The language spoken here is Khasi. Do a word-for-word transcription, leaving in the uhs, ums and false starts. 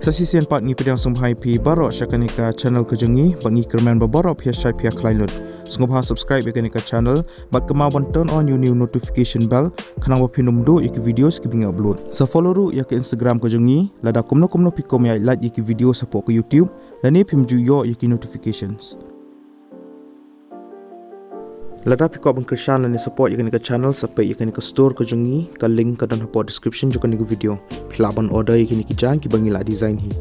Te shisien pat ngi pdiang sngewbha ïa phi baroh sha kane ka channel ka jong ngi, bad ngi kyrmen ba baroh phi ïa shait phi ïa khlaiñ lut. Sngewbha subscribe ïa kane ka channel, bad kynmaw ban turn on ïa une u notification bell, khnang ba phin ym duh ïa ki videos kiba ngi upload. Sa follow ruh ïa ka Instagram ka jong ngi, lada kumno kumno phi kwah ban ïa like ïa ki videos hapoh ka YouTube, lane phim ju ïoh ïa ki notifications. Lada phi kwah ban kyrshan lane support ïa kane ka channel, sa peit ïa kane ka store ka jong ngi, ka link ka don hapoh description jong kane ka video. Phi lah ban order ïa kine ki jaiñ kiba ngi la design hi.